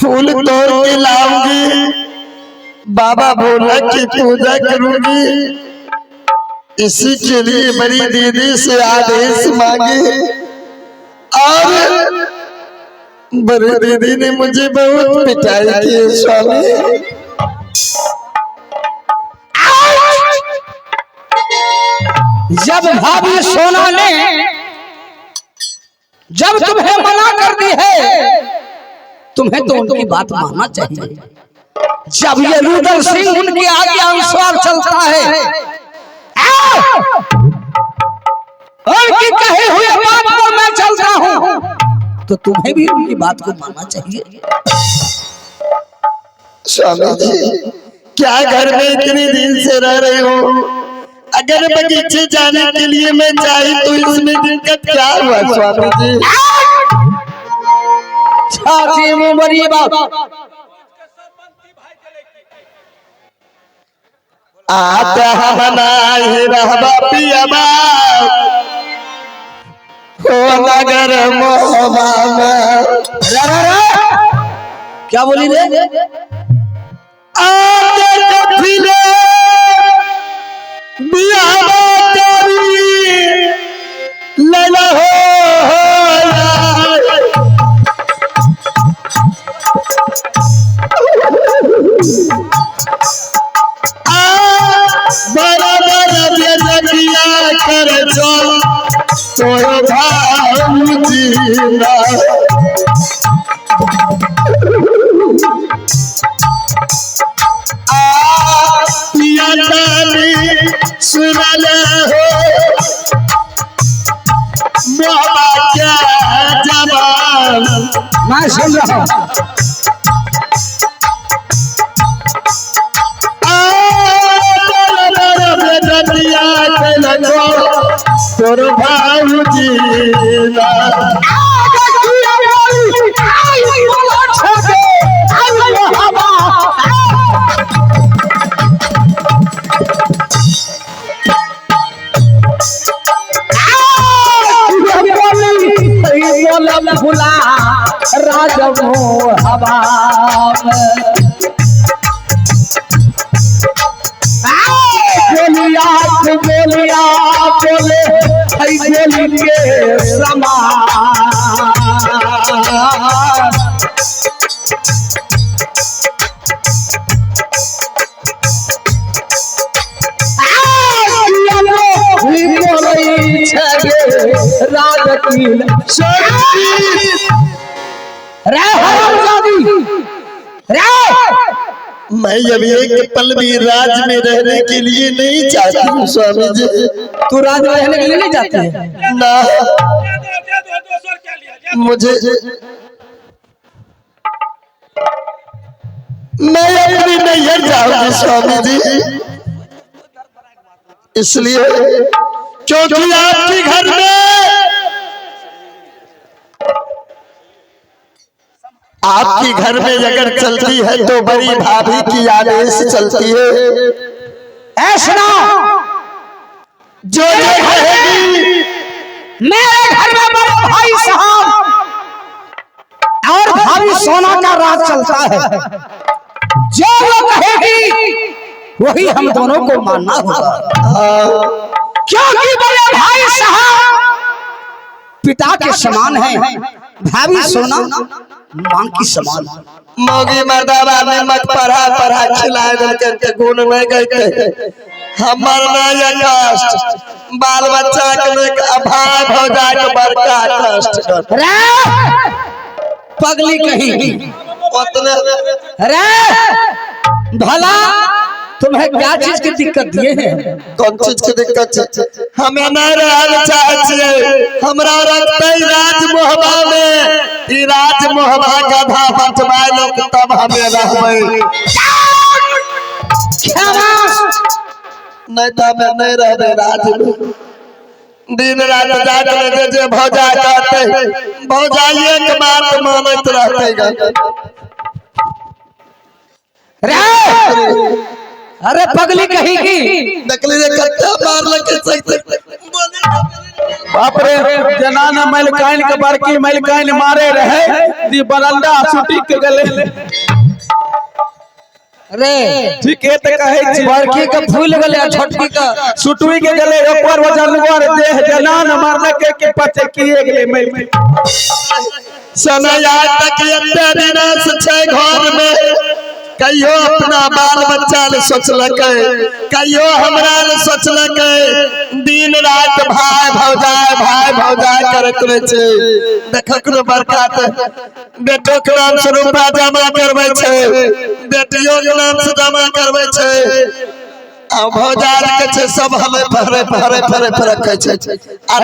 फूल तोड़ के लाऊंगी, बाबा भोला की पूजा करूंगी। इसी के लिए बड़ी दीदी से आदेश मांगे और बड़ी दीदी ने मुझे बहुत पिटाई की स्वामी। जब भाभी सोना ने जब तुम्हें मना कर दी है, तुम्हें तो उनकी बात मानना चाहिए। जब ये रुदल सिंह उनके आज्ञा अनुसार चलता है, उनकी कही हुई बात पर मैं चलता हूँ, तो तुम्हें भी उनकी बात को मानना चाहिए। स्वामी जी, क्या घर में इतने दिन से रह रहे हो? अगर बगीचे जाने के लिए मैं चाहे तो इसमें दिक्कत क्या हुआ स्वामी जी? छाती में बड़ी बात आता हम रहबा पियबा हो नगर मोहबा में। रे रे रे, क्या बोली रे? आते कफिले बियाबा करी लैला हो बराबर बेजतिया कर चल तोर भाऊजी ना। आ पिया तानी सुनल हो मोहबा के जवान। मैं सुन रहा हूँ। तोर भाऊजी ना। भुला राजमो हवा बोलिया बोलिया बोले बोली के समान। रे हरामजादी रे, मैं अब एक पल भी राज में रहने के लिए नहीं चाहती हूँ स्वामी जी। तू राज में रहने के लिए नहीं जाती है? ना, मुझे मैं अपनी नैहर जाऊंगी स्वामी जी, इसलिए क्योंकि आपके घर में आपके घर में अगर चलती है तो बड़ी भाभी की आदेश चलती है। ऐसा जो जो कहेगी। मेरे घर में बड़े भाई साहब और भाभी सोना का राज चलता है। जो वो कहेगी वही हम दोनों को मानना होगा, क्योंकि बड़े भाई साहब पिता के समान है, भाभी सोना मां की समान। मौगी मर्दाबा में मत पढ़ा पढ़ा खिलाए दिल के गुण नहीं गए हमर नहीं कष्ट, बाल बच्चा के नहीं भाई भौजाई के बड़का कष्ट। रे पगली कहीं उतने रे भला तुम्हें क्या चीज की दिक्कत दिए हैं? कौन चीज के दिक्कत छै? हमें नहीं रहल चाहे छियै, हमरा रखते राज मोहबा में, ई राज मोहबा गधा बंटवाय लोग तब हमें रहबै, नहीं तो हमें नहीं रहबै राज में। दिन रात जाके जे जे भौजा कहते भौजाइये के बात मानैत रहते ग। रे अरे पगली कही की। देखली रे कत्ता मारलकै सही। बाप रे, जना न मलकाइन के बड़की मलकाइन मारे रहे दी बरंडा छुटी के गेले। अरे ठीक है त कहै छी। बड़की के फूल गेले आ छोटकी के सुटुई के गेले, ओकर वजनगर देह जना न मारलकै के पचकिए गेले मल। समय आज तक एते दिना से छै घर में, कहियो अपना बाल बच्चा ले सोचलकै, कहियो हमरा ले सोचलकै। दिन रात भाई भौजाई भाई भौजाई करैत रहै छै। देखक रो बड़का तऽ बेटो के नाम से रुपा जमा करबै छै, बेटियो के नाम से जमा करबै छै, आ भौजाई के छै सब हमे पहरे पहरे पहरे पर रखै छै। आ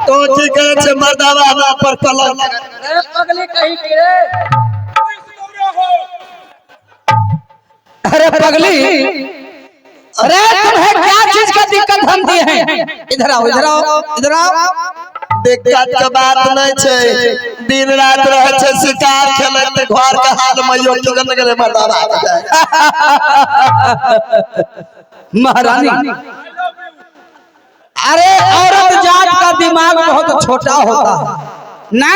तो की करै छै मर्दावा नाम पर कलंक। अरे पगली कही की रे। अरे पगली, अरे तुम्हें क्या चीज का दिक्कत हम दिए हैं? इधर आओ, इधर आओ, इधर आओ। दिक्कत के बात नहीं छै, दिन रात रहे छै शिकार खेलैत, घर के हाल मैयो चुगन गेलै मर्दावा के। महारानी, अरे औरत जात का दिमाग बहुत छोटा होता है ना।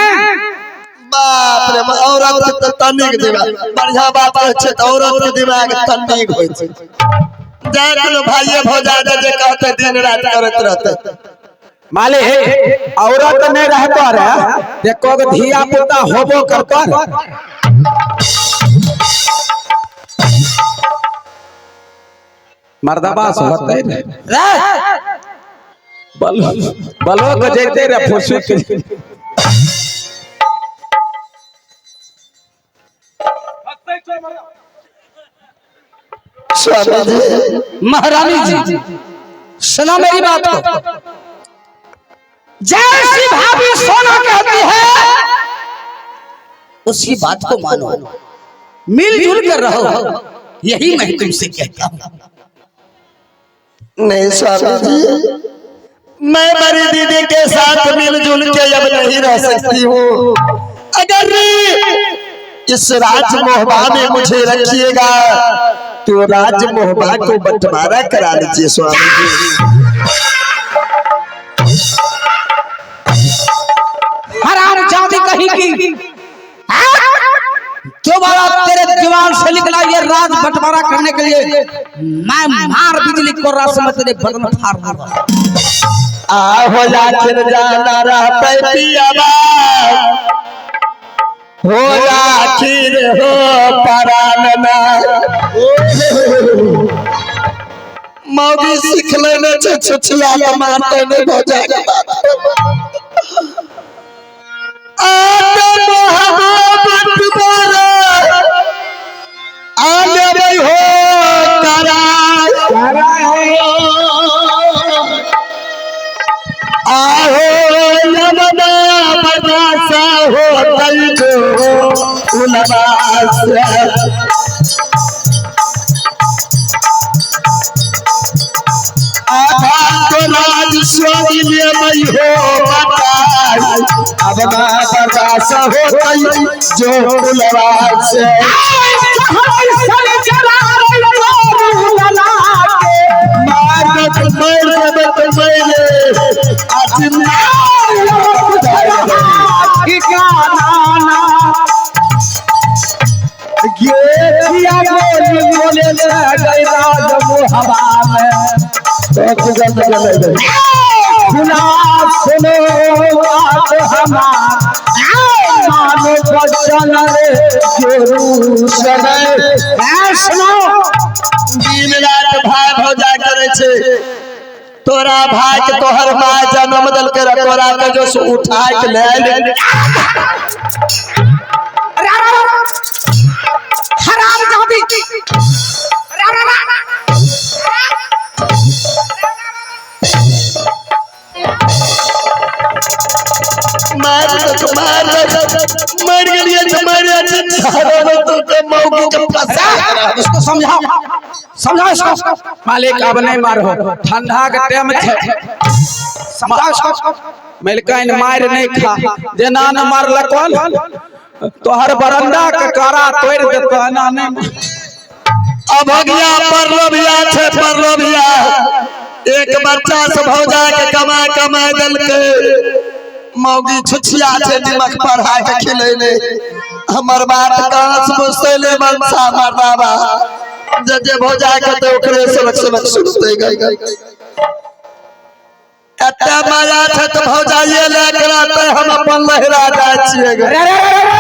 बाप रे, औरत के तऽ तनिक दिमाग बढ़िया बात कहै छै तऽ औरत के दिमाग तनिक होइ छै। जाय कोनो भाइये भौजाई जे कहते दिन रात करैत रहते। मालिक, औरत नहीं रहतो रे, देखो के धिया पुता होबो करतो रे। मर्दबा से होते रे। रे बलो बलो के जैते रे फुसु के। स्वामी जी। महारानी जी, सुना मेरी बात को। जैसी भाभी सोना कहती है उसकी बात को मानो, मिलजुल कर रहो, यही मैं तुमसे कहता हूँ। नहीं स्वामी जी, मैं बड़ी दीदी के साथ मिलजुल के अब नहीं रह सकती हूँ। अगर इस राज मोहबा में मुझे रखिएगा तो राज मोहबा को बंटवारा करा लीजिए स्वामी जी। हराम जादी कहीं की, दोबारा तेरे दीवार से निकला ये राज बंटवारा करने के लिए, मैं मार बिजली को रस में तेरे बदन फाड़ दूंगा। आहो आखिर जाना रहते पियाबा हो आखिर हो परानना। मौगी सीख लेने छै छुछिया के मारते नहीं भौजाई के बात। आते मोहब्बत बारे आले भाई हो कराय आहो यमुना बतासा हो तई जो उलबास। आधा तो राज स्वामी ले मई हो बताई अब ना बर्दाश्त हो तई जो उलबास। मार दे तो मार दे तो मारे आज सुनो बात हमार, मानो बचन रे जरूर। सुनो, दिन रात भाई भौजाई करे छै। तोरा भाई के तोहर माय जन्म देलकै रे, तोरा के जो सो उठाय के ले आयल। हराम जादी, मार दे मार दे, मर गेलियै तऽ मर जाइ छै। तो के मौगी के फंसा। इसको समझाओ, समझाओ इसको। मालिक, अब नहीं मारो, ठंडा के टाइम छै। समझाओ इसको। मलिकाइन मार नहीं खा, जेना न मारलकन तोहर बरंडा के कारा तोड़ देतो, एना नहीं। अभगिया परलोभिया छे परलोभिया। एक बच्चा से भौजा के कमा कमा देलकै, मौगी छुछिया छे निमक पढ़ा के खिलैले। हमर बात कहाँ से बुझतै मनसा मर्दाबा, जे जे भौजा के ते ओकरे सबक सबक सुनते गई। एते माया छै तऽ भौजाइये लए के रहतै, हम अपन लहरा जाइ छियै। अरे अरे अरे अरे।